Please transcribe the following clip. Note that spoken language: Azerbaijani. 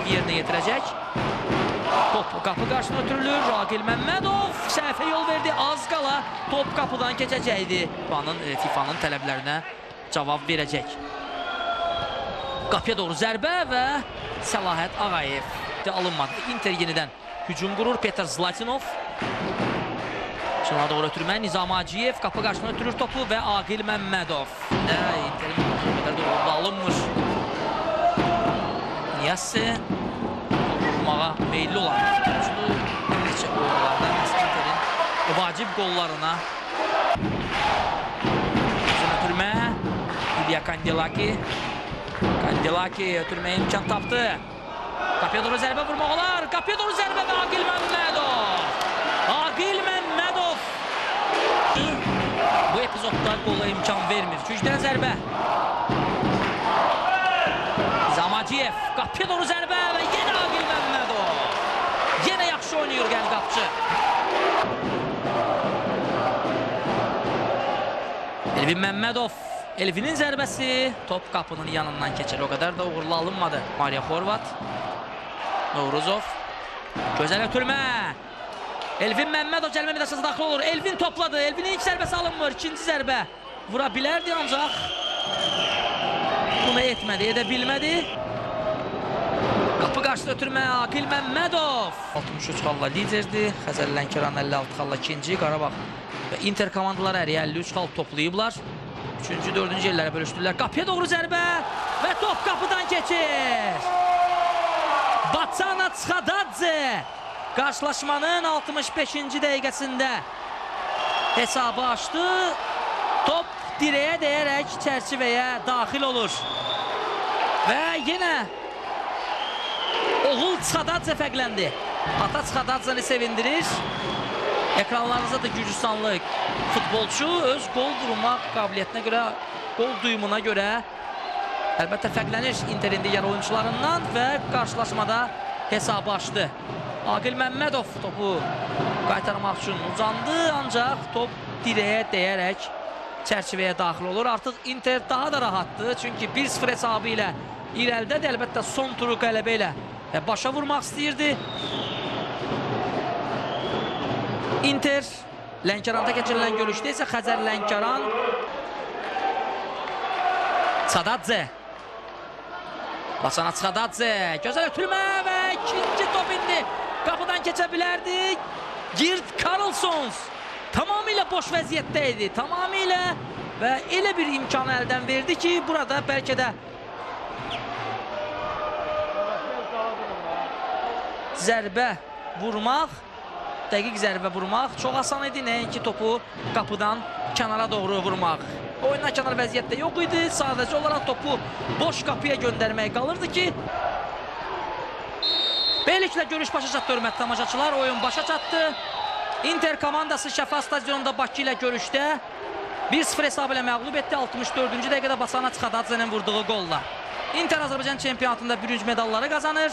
yerinə yetirəcək. Top qapı qarşısına ötürülür. Aqil Məmmədov səhvə yol verdi. Az qala top qapıdan keçəcəkdi. FIFA-nın tələblərinə cavab verəcək. Qapıya doğru zərbə və Səlahət Ağayev alınmadı. Inter yenidən hücum qurur. Peter Zlatinov. Çınara doğru ötürmə. Nizami Hacıyev qapı qarşısına ötürür topu və Aqil Məmmədov. Interin o qədər də uğurlu alınmır. Niyası vurmağa meyilli olan futbolcudur. Bir neçə oyunlarda Interin vacib qollarına. Uzun ötürmə. İlya Kandelaki. Kandelaki ötürməyə imkan tapdı. Qapıya doğru zərbə vurmaq olar. Qapıya doğru zərbə və Aqil Məmmədov. Aqil Məmmədov. Bu epizodda qola imkan vermir. Gücdən zərbə. Nizami Hacıyev. Qapıya doğru zərbə və yenə Aqil Məmmədov. Yenə yaxşı oynayır gənc qapıcı. Elvin Məmmədov. Elvinin zərbəsi top qapının yanından keçir. O qədər də uğurlu alınmadı. Maria Xorvat. Novruzov. Gözəl ötürmə. Elvin Məmmədov cərimə müdaxiləsinə daxil olur. Elvin topladı. Elvinin ilk zərbəsi alınmır. İkinci zərbə vura bilərdi ancaq bunu etmədi, edə bilmədi. Qapı qarşısına ötürmə Aqil Məmmədov. 63 xalla liderdir. Xəzər Lənkəran 56 xalla ikinci. Qarabağ və Inter komandaları ərəyə 53 xal toplayıblar. Üçüncü, dördüncü yerlərə bölüşdürürlər. Qapıya doğru zərbə və top qapıdan keçir. Batsana Tsxadadze qarşılaşmanın 65-ci dəqiqəsində hesabı açdı. Top direyə dəyərək çərçivəyə daxil olur. Və yenə oğul Tsxadadze fərqləndi. Ata Tsxadadzeni sevindirir. Ekranlarınızda da Gürcüstanlı futbolçu öz qol vurmaq qabiliyyətinə görə, qol duyumuna görə əlbəttə fərqlənir Interin digər oyunçularından və qarşılaşmada hesabı açdı. Aqil Məmmədov topu qaytarmaq üçün uzandı, ancaq top direyə dəyərək çərçivəyə daxil olur. Artıq Inter daha da rahatdır, çünki 1-0 hesabı ilə irəlidədir. Əlbəttə son turu qələbə ilə başa vurmaq istəyirdi. Inter Lənkəranda keçirilən görüşdə isə Xəzər Lənkəran. Tsxadadze. Batsana Tsxadadze. Gözəl ötürmə və ikinci top indi qapıdan keçə bilərdi. Girt Karlsons tamamilə boş vəziyyətdə idi. Tamamilə və elə bir imkanı əldən verdi ki, burada bəlkə də zərbə vurmaq, dəqiq zərbə vurmaq çox asan idi, nəinki topu qapıdan kənara doğru vurmaq. Oyundan kənar vəziyyətdə yox idi, sadəcə olaraq topu boş qapıya göndərmək qalırdı ki, beləliklə görüş başa çatdı, hörmətli tamaşaçılar, oyun başa çatdı. Inter komandası Şəfa stadionunda Bakı ilə görüşdə 1-0 hesabı ilə məğlub etdi. 64-cü dəqiqədə Batsana Tsxadadzenin vurduğu qolla. Inter Azərbaycan çempionatında bürünc medalları qazanır.